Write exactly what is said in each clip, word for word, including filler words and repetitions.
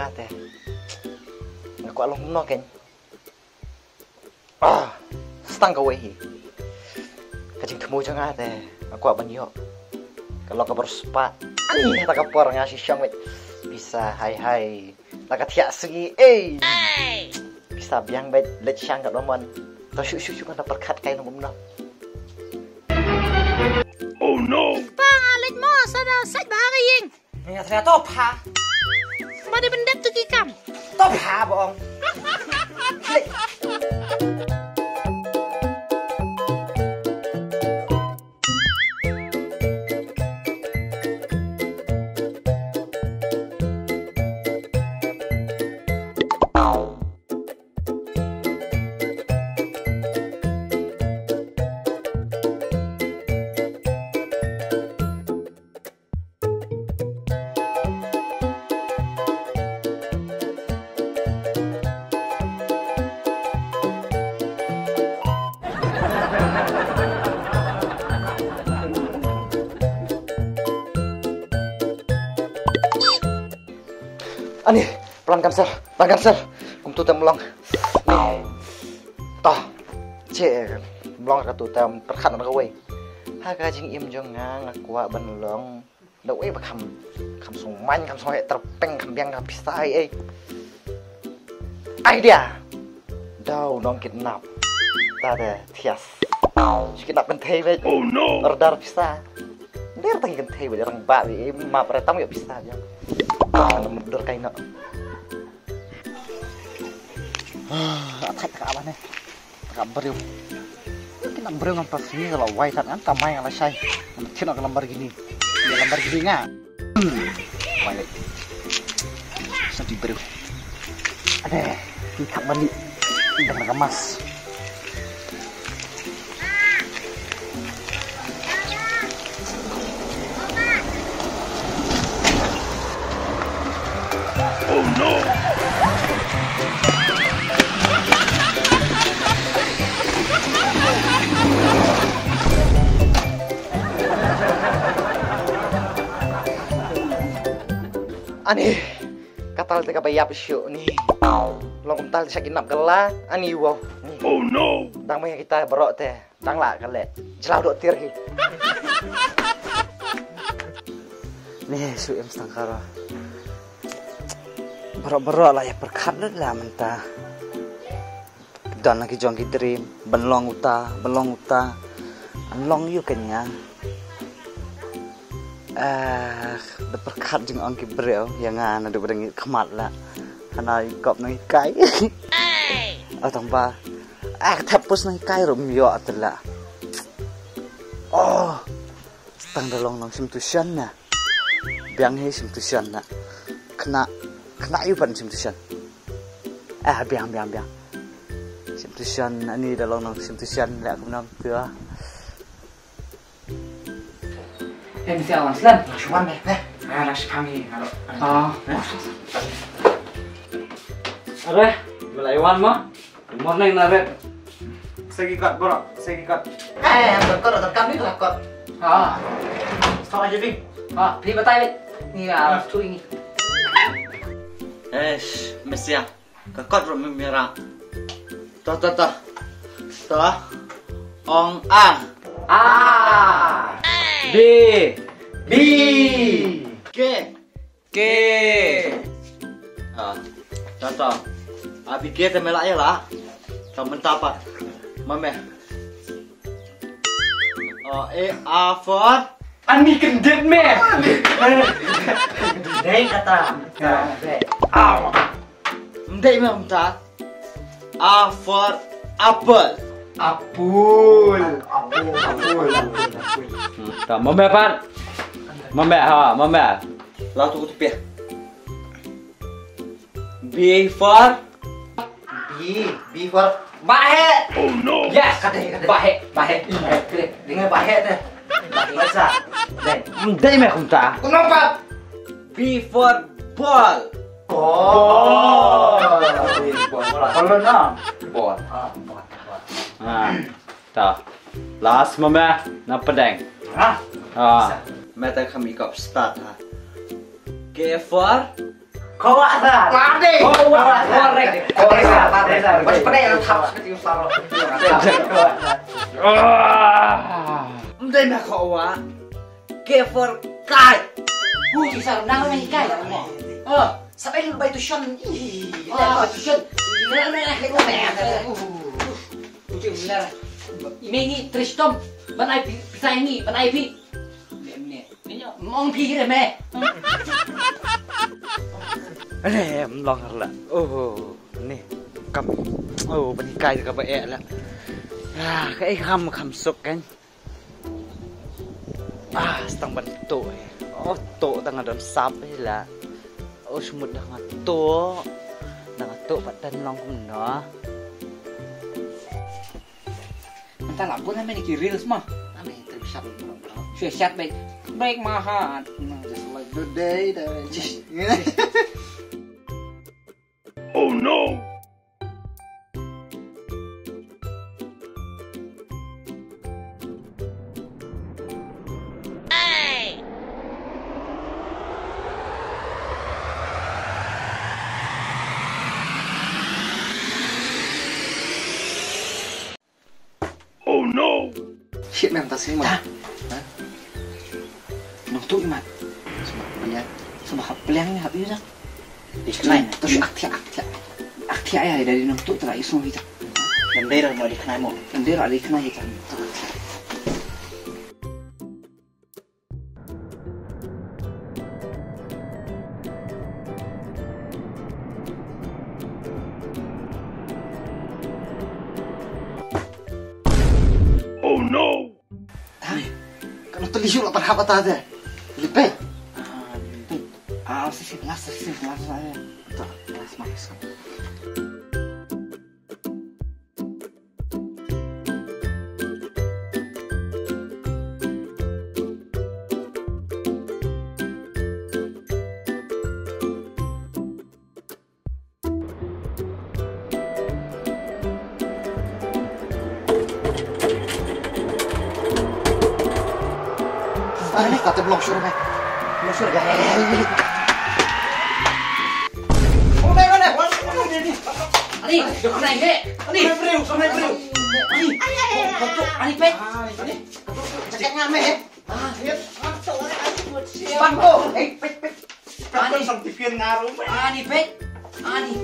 Ate. Nga kwah long kumno kein. Ah, stang kawei hi. Ka jingthmu jong nga te nga kwah ban ïoh. Ka long ka bor spah. Ani, ha kata ka por nga shu shong beit. Pisa hai hai. La ka thiah sngi, eh. Pisa biang beit, leit shang kat ba mon. To shu shu shu, kan da pyrkhat kai nang kumno. Oh no. Pa, nga leit mo, sa da sait ba ha ka ïing. Nga thrang to pha. Ba dei ban dep tu ki kam. To pha ba ong. Ani, plan cancel, plan cancel. Kumtu te ym long. Ni. Tah. Che, ym long katu te, pyrkhat na kawei. Ha ka jingim jong nga, nga kwah ban long da uwei ba kham, kham sngewmaiñ, kham sngewheh tyrpeng, kham biang ka pisa ei ei. Idea. Da u nongkidnap. Ta de thias. Shu kidnap kynthei beit. Oh no. Order pisa. Nder tang kynthei beit, rangbah beit, map re tam ïoh pisa jong. Kan murder kai noh. Ah, attack ka ba ne. Ka briew. Kine briew ngam pat sngi ka la wai tat ngan kamai nga la shai. Ngam thied noh ka Lamborghini. Ïa Lamborghini nga. Hmm. Wai leh. Sa ki briew. Ade, ki khat bani. Dang na ka mas. Oh no! Ani, katal te kaba ïap shuh ni. Long kumtal te sha kidnap ka la, ani wow. Ni. Oh no! Dang ma kita baroh te. Dang lah ka leh. Jlaw doh tiar hi. Ni shu em stang kara. Baroh baroh lah ïa pyrkhat lut lah mynta. Don la ki jong ki dream ban long uta, ban long uta. An long ïu kane nga. Ah, da pyrkhat jingong ki briew ïa nga naduh ba dang ïit khmat la. Hana ïa kop nang hikai. Ah, tang ba. Ah, thep pus nang hikai ruh ym ïoh te la. Oh, tang da long nang shim tuition na. Biang hi shim tuition na. Kena, kena ïu ban shim tuition. Ah, biang, biang, biang. Shim tuition ani da long nang shim tuition la kum nam tu ah. Em, siapa, Slan? Cuman deh, eh. Ah, dah sepangi, kalau. Ah. Are, Malaiwan mah. Good morning, Naret. Segi kat, bro, segi kat. Eh, yang berkot, rekam ni lah kot. Ah. Stop aja, Bing. Ah, beli batai, Bing. Ni, ah, tu ini. Eh, Mesia. Ka kot ruh mem ïarap. To, to, to. To. Ong A. A. B. B. K. K. Ha. To, to. A B K te me lah ïa lah. To mynta pat. Ma me. Oh, A, A for? Ani kyndit me. Dei kata. Dei. Aw. Ym dei me mynta. A for apple. Apple. Apple. Apple. Apple. Hmm, ta, ma me pat. Ma me, ha, ma me. Lah tu tu pia. B for? B, B for bahe. Oh no. Yes. Kata, kata. Bahe, bahe. Kata, dengar bahe tu. Bahe sa. Dei. Dei me kumta. Kenapa? B for ball. Ball. Ball. Ball. Ball. Ball. Ah, ball. Ball. Ah. Ta. Last ma me na pdeng. Ha? Ah. Meta kami kop start ha. K for? Kawah Sar. Pade. Kawah Sar. Korek. Korek Sar. Pade Sar. Baca pade yang thap seperti usar. Kawah Sar. Mdei na kawah. K for kai. Hu isar nang nang kai. Oh, sabai lu bai tuition. Ih, bai tuition. Nang nang nang. Ujung benar. Ime ngi Tristom. Ban ai pi, pisai ngi, ban ai pi. Mong phi re me. Ane mlong la. Oh, ni kam. Oh, bani kai ka ba e la. Ah, ka e kam kam suk kan. Ah, stang ban tu e. Oh, tu tang don sap e la. Oh, semut dah ngatu. Dah ngatu pat tan long kumno. Anta la bun ame ki reels ma. Ame trip shot bro. Shu shot baik. Break my heart. Just like the day that I just. Oh no. Oh no! Shit man, ta sini man. Ha? Nong tu imat. Suma peliang. Suma hap peliang ni hap yu dah. Di khnai. Tu shi ak thiak, ak thiak. Ak thiak ya, dari nong tu telah isu kita. Nang dera mau di khnai mo. Nang dera di khnai kita. Oh no! Hai, kan tu lisu la parhap ata de. Lipe. Ah, lipe. Ah, sisi las, sisi las aja. Tu, las mas. Ani, kata belum sure, belum sure. Ani, dah kena ini. Ani, beriu, kena beriu. Ani, kau tu, Ani pek. Ani, cakap ngam eh. Bang tu, eh, pek pek. Ani, sang tipian ngarum. Ani pek. Ani.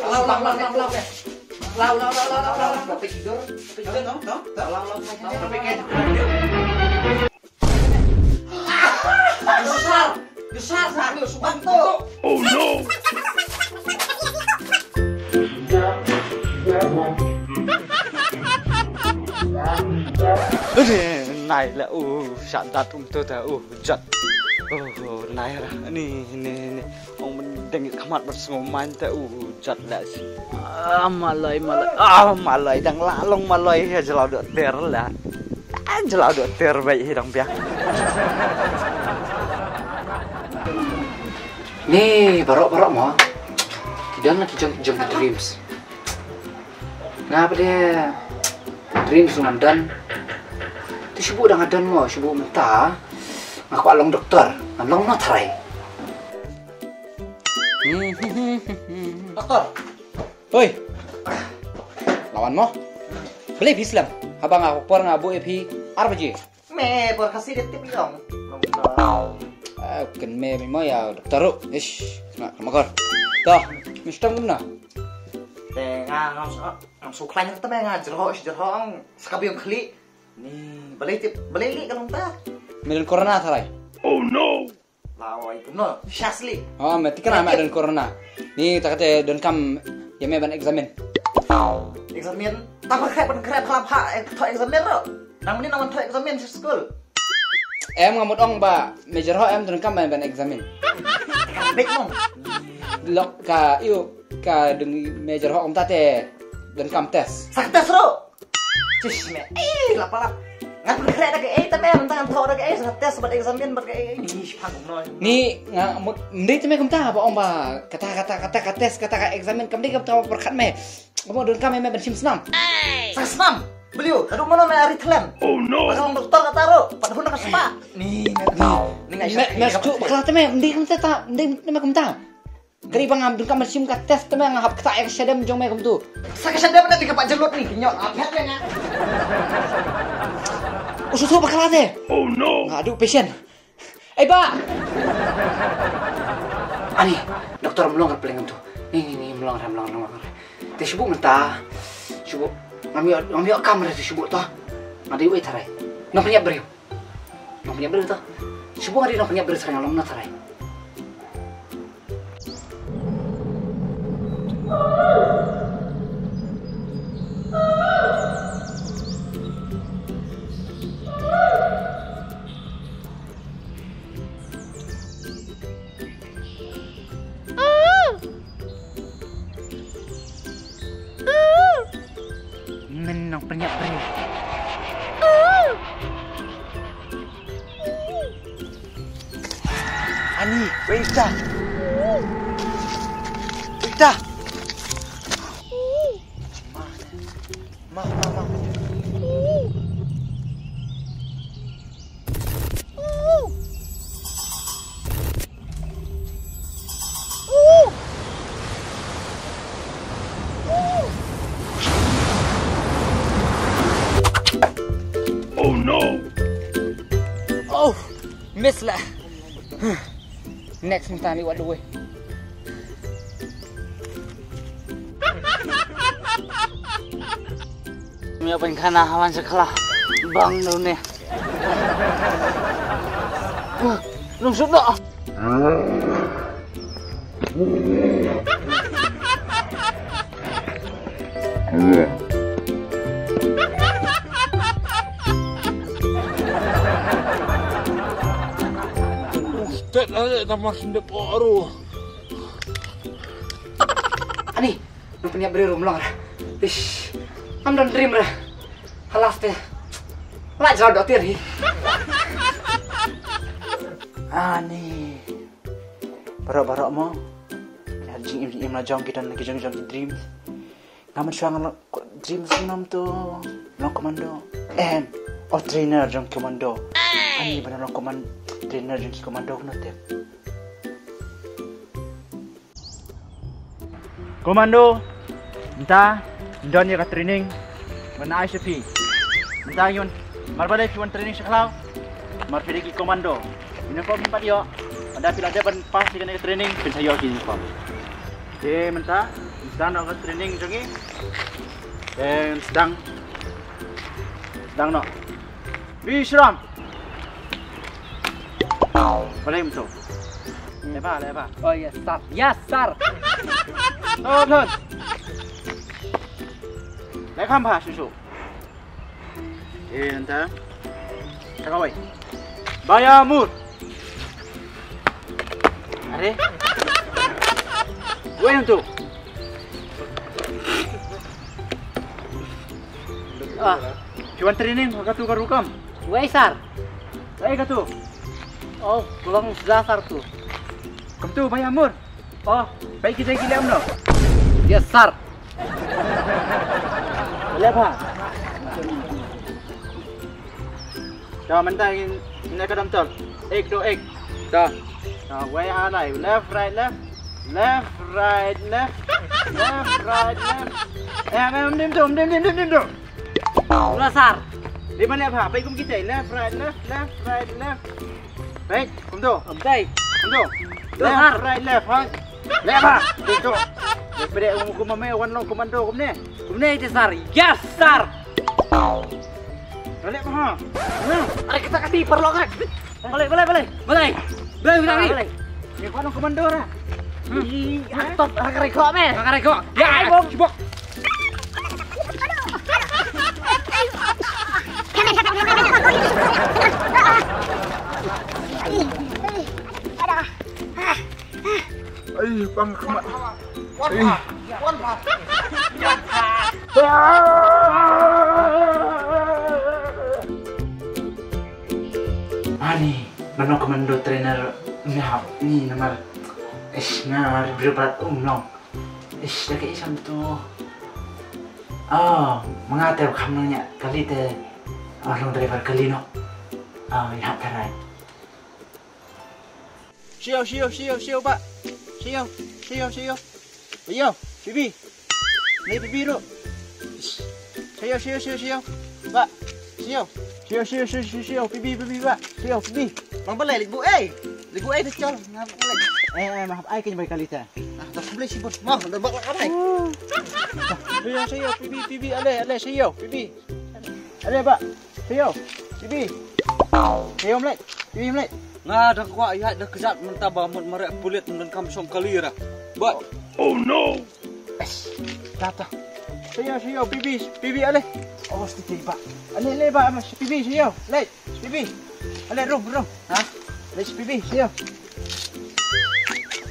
Lau, lau, lau, lau, lau. Lau, lau, lau, lau, lau, lau. Tapi tidur. Tapi tidur, no, no, no. Lau, lau, lau, lau. Tapi kayak Besar. Besar, besar. Subat tu. Oh no. Nai la u shat dat um tu ta u jat. Oh, nai ra. Ni, ni, ni. Ong mendeng khmat bersngoman ta u jat la si. Ah, malai, malai. Ah, malai dang la long malai ha jelaw dok ter la. Ah, jelaw dok ter bai hi dang biang. Ni barok barok mo. Ki don la ki jong jong ki dreams. Nga ba de dreams ngan don. Tu shu buh dang don mo, shu buh mynta. Nga kwah long doktor, ngan long no tharai. Doktor. Hoi. Lawan mo. Balei phi slem? Haba nga por nga buh ïa phi ar baje. Me por khasi de tip ïong. Ah, ken me mo ïa doktor ruh. Ish, sma kama kor. To, mister kumno? Te nga ngam su ngam su khlaiñ te me nga jrho shi jrho ang sa ka biang khli. Ni balei tip balei li ka long ta. Me don corona tharai. Oh no. Lawai kumno? Shasli. Oh, me tikna me don corona. Ni ta kate don kam ïa me ban examine. Examine? Ta ban khreh ban khreh phala pha eh, to examine ro. Nang mini nang to examine sa school. Em nga mut ong ba major ho em don kam ban examine. Bek mong. Lok ka ïu ka deng major ho ong ta te don kam test. Sa test ro. Chish me. Eh, la pala. Ngat pun khreh da ka eh ta me, ngan tang tho da ka eh sa test bad examine bad ka eh. Ni shipang kumno. Ni nga mut mdei te me kumta ba ong ba kata kata kata ka test kata ka examine kam dei kumta ba pyrkhat me. Kumno don kam me ban shim snam. Sa snam. Beliau, aduh, mana main ari telan. Oh no. Pasal doktor kata ro, pat hun ka sepa. Ni, ni, ni ngai. Me, me, tu bakla te me, mending kumta ta, mending me kumta. Kari bang am dengka machine ka test te me nga hap kata ya shadem jong me kumtu. Sa ka shadem na tiga pak jelut ni, nyok. Apa ya nga? Usu tu bakla te. Oh no. Aduh, patient. Ai ba! Ani, doktor mlong ka pleng tu. Ni ni ni mlong ram mlong mlong. Te shubu mynta. Shubu. Ngam ïoh ngam ïoh kam re te shubu to. Nga dei wei tharai. Nong pynïap briew. Nong pynïap briew to. Shubu nga dei nong pynïap briew tharai nga long na tharai. Men nong pynïap briew. Ani, wei ta. Wei ta. Ma, ma, ma. Oh no! Oh, miss lah. Next mynta ni wat duwe. Mia pen khana hawan sekala bang dune. Lungsut dah. Tet ale tamar sendep oru. Ani, nong pynïap briew rum long ra. Ish, am don dream ra. Halas te. La jraw dok tir hi. Ani. Barok barok mo. Jingim jingim la jong ki don ki jong jong ki dreams. Nga mynshuwa nga long dreams ngam tu long commando. Em, oh trainer jong commando. Ani ba long command trainer jong ki commando kno tip. Commando, mynta don ïa ka training ban ai sha phi. Mynta ngi wan mar ba dei phi wan training sha khlaw. Mar phi dei ki commando. Uniform phi pat ïoh. Haba phi la dep ban pass ïa kane ka training phin sa ïoh ki uniform. Te mynta, mynta noh ka training jong ngi. Te sdang. Sdang noh. Bishram. Balei mynta? Leh bha, leh bha. Oh yes sir. Yes sir. Oh good. Leh kham bha shuh shuh. Eh, anta. Kawai. Baya mur. Are? Wei yntu. Ah, phi wan training ha katu ka rukom? Wei sir. Wei katu. Oh, ka long sda sir tu. Kumtu baya mur. Oh, bai ki jai ki lem no. Yes sir. Leh bha. To mynta ngin, ngin ïa ka dam tol. Ek, do, ek. To. To, wei, ha, lai. Left, right, left. Left, right, left. Left, right, left. Eh, em, em, dim, dum, dim, dim, dim, dim, dum. Ula sar. Di mana, ha? Pai kum kita. Left, right, left, left, right, left. Baik, kumtu. Kumtai. Kumtu. Left, right, left, ha. Left, ha. Kumtu. Left, right, kum, kum, mame, wan long commando, kumne. Kumne, ite sar. Yes, sir. Balik, ha. Are kita kasi paralok kan. Balik, balik, balik. Balik. Balik, balik. Balik. Ni wan long commando ra. Ih, top, ara ka rekok, me. Ara ka rekok. Ya, ai, bong. Sibuk. Ai, bang khmat. Ai. Ani, mano commando trainer me hap ni namar. Ish, nga ri bri brat um long. Ish, da ka isham tu. Oh, ma nga te kham nang ïa kali te. Oh, long driver kali noh. Oh, ïa tharai. Sha ïew, sha ïew, sha ïew, sha ïew bah. Sha ïew, sha ïew, sha ïew. Sha ïew, Pibi. Ni Pibi ruh. Sha ïew, sha ïew, sha ïew, sha ïew. Bah. Sha ïew. Sha ïew, sha ïew, sha ïew, sha ïew, Pibi, Pibi bah. Sha ïew, Pibi. Bang balei leit buh ei. Leit buh ei te chol. Nga balei. Eh, eh, mah ai kane bai kali te. Ah, dah boleh sibut. Mah, dah bak lah ai. Sha ïew, sha ïew, Pibi, Pibi, ale, ale, sha ïew, Pibi. Ale bah. Sha ïew, Pibi. Sha ïew mlei. Pibi mlei. Nga dang kwah ïaid da kjat mynta ba mut mareh pulit mynta kam shong kali ra. Bah. Oh no. Eish, ta ta. Sha ïew, sha ïew, Pibi, Pibi ale. Awas ti ti bah. Ale, ale bah, mas Pibi, sha ïew. Leit, Pibi. Ale, rung, rung. Ha? Leit, Pibi, sha ïew.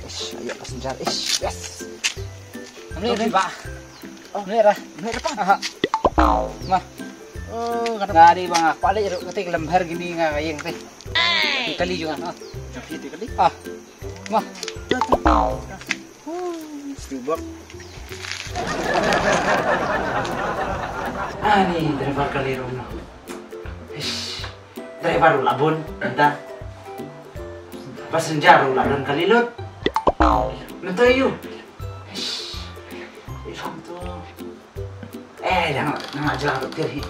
Eish, ayo passenger. Eish, yes. Amle Okey, rin. Bah. Oh, mlei ra. Mlei ra pa. Aha. Ma. Oh, kata. Nga di bang aku ale ru kata lem har gini nga ïeng te. Ti kali juga. Ah. Jom ti kali. Ah. Ma. Stubok. Ani driver kali ruh noh. Ish. Driver ruh la bun mynta. Passenger ruh la don kali lut. Mynta ïu. Ish. Ish, mynta. Eh, jangan, jangan jalan tu kiri.